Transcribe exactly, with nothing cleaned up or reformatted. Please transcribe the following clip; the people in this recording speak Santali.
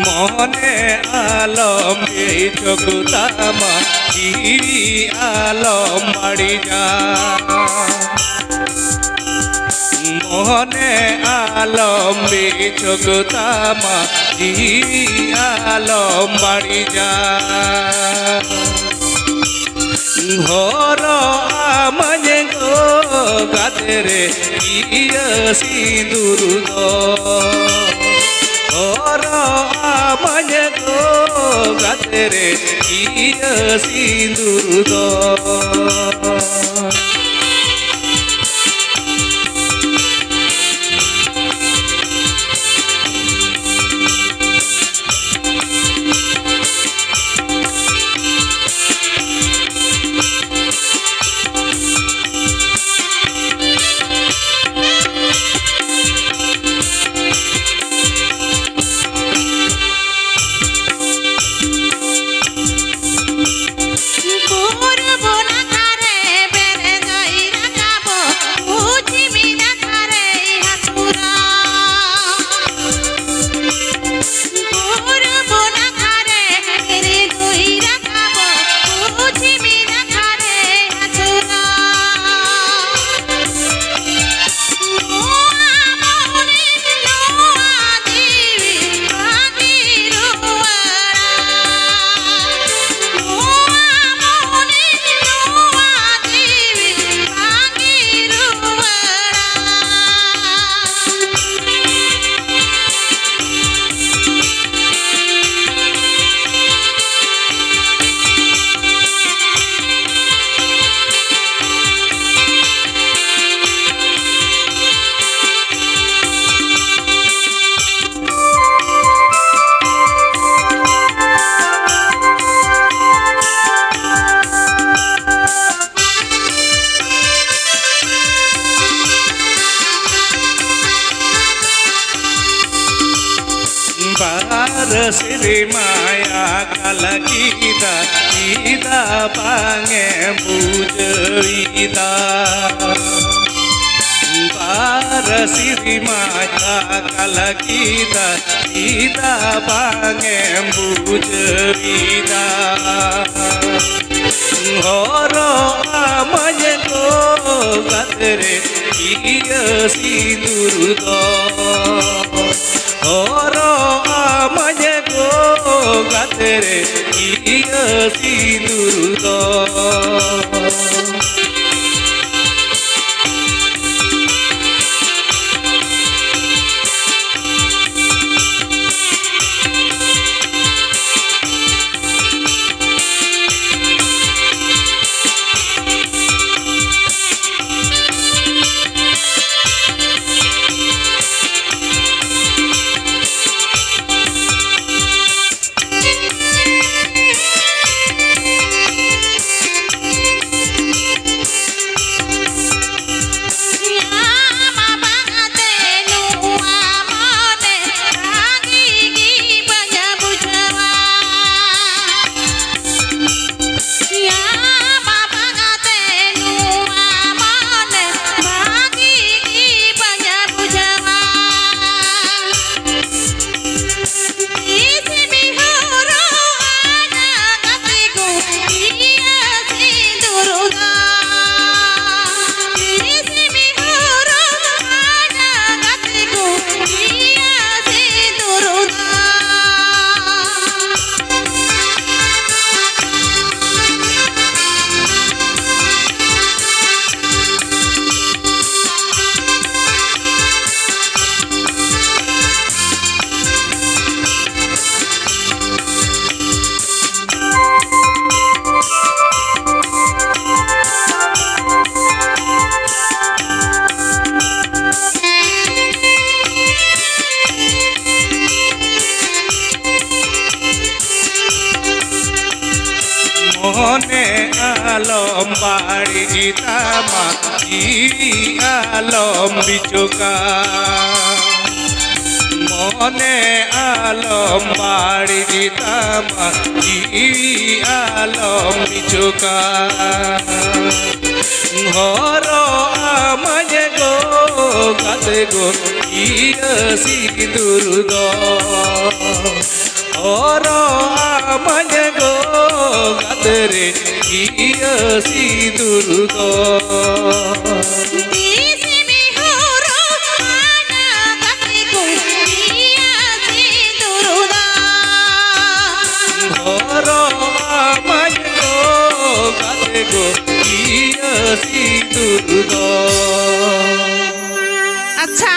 ᱢᱚᱱᱮ ᱟᱞᱚᱢ ᱵᱤᱪᱷᱳᱠ ᱛᱟᱢᱟ, ᱡᱤᱣᱤ ᱟᱞᱚᱢ ᱵᱟᱹᱲᱤᱡᱟ᱾ ᱢᱚᱱᱮ ᱟᱞᱚᱢ ᱵᱤᱪᱷᱳᱠ ᱛᱟᱢᱟ, ᱡᱤᱣᱤ ᱟᱞᱚᱢ ᱵᱟᱹᱲᱤᱡᱟ᱾ ᱦᱚᱨᱚᱜ ᱟᱢᱟᱹᱧ ᱜᱚ ᱜᱟᱛᱮ ᱨᱮ ᱤᱭᱟᱹ ᱥᱤᱸᱫᱩᱨ ᱫᱚ᱾ ᱦᱚᱨᱚᱜ ᱟᱢᱟᱹᱧ ᱜᱚ ᱜᱟᱛᱮ ᱨᱮ ᱤᱭᱟᱹ ᱥᱤᱸᱫᱩᱨ ᱫᱚ᱾ ᱯᱩᱨᱩᱵ ᱱᱟᱠᱷᱟ ᱨᱮ ᱢᱟᱭᱟ ᱠᱟᱞ ᱠᱮᱫᱟ, ᱪᱮᱫᱟᱜ ᱵᱟᱝ ᱮᱢ ᱵᱩᱡᱷᱟᱹᱣᱤᱫᱟ? ᱵᱟᱨ ᱥᱮᱨᱢᱟ ᱠᱟᱞ ᱠᱮᱫᱟ, ᱪᱮᱫᱟᱜ ᱵᱟᱝ ᱮᱢ ᱵᱩᱡᱷᱟᱹᱣᱤᱫᱟ? ᱦᱚᱨᱚᱜ ᱟᱢᱟᱹᱧ ᱜᱚ ᱜᱟᱛᱨᱮ ᱤᱭᱟᱹ ᱥᱤᱸᱫᱩᱨ ᱫᱚ᱾ ᱦᱚᱨᱚᱜ ᱟᱢᱟᱹᱧ ᱜᱚ ᱜᱟᱛᱨᱮ ᱤᱭᱟᱹ ᱥᱤᱸᱫᱩᱨ ᱫᱚ᱾ ᱢᱚᱱᱮ ᱟᱞᱚᱢ ᱵᱟᱹᱲᱤᱡ ᱛᱟᱢᱟ, ᱡᱤᱣᱤ ᱟᱞᱚᱢ ᱵᱤᱪᱚᱠᱟ᱾ ᱢᱚᱱᱮ ᱟᱞᱚᱢ ᱵᱟᱹᱲᱤᱡ ᱛᱟᱢᱟ, ᱡᱤᱣᱤ ᱟᱞᱚᱢ ᱢᱤᱪᱩᱠᱟ᱾ ᱦᱚᱨᱚᱜ ᱟᱢᱟᱧ ᱜᱚ ᱜᱟᱛᱮ ᱜᱚ ᱤᱭᱟᱹ ᱥᱤᱸᱫᱩᱨ ᱫᱚ᱾ ᱦᱚᱨᱚᱜ ᱟᱢᱟᱧ ᱜᱚ ᱜᱟᱛᱮ ᱨᱮ ᱤᱭᱟᱹ ᱥᱤᱸᱫᱩᱨ ᱫᱚ᱾ ᱛᱤᱥ ᱢᱮ ᱦᱚᱨᱚᱜ ᱟᱱᱟ ᱜᱟᱛᱮ ᱠᱚ ᱤᱭᱟᱹ ᱥᱤᱸᱫᱩᱨ ᱫᱚ᱾ ᱦᱚᱨᱚᱜ ᱟᱢᱟᱧ ᱜᱚ ᱜᱟᱛᱮ ᱠᱚ ᱤᱭᱟᱹ ᱥᱤᱸᱫᱩᱨ ᱫᱚ᱾ ᱟᱪᱪᱷᱟ,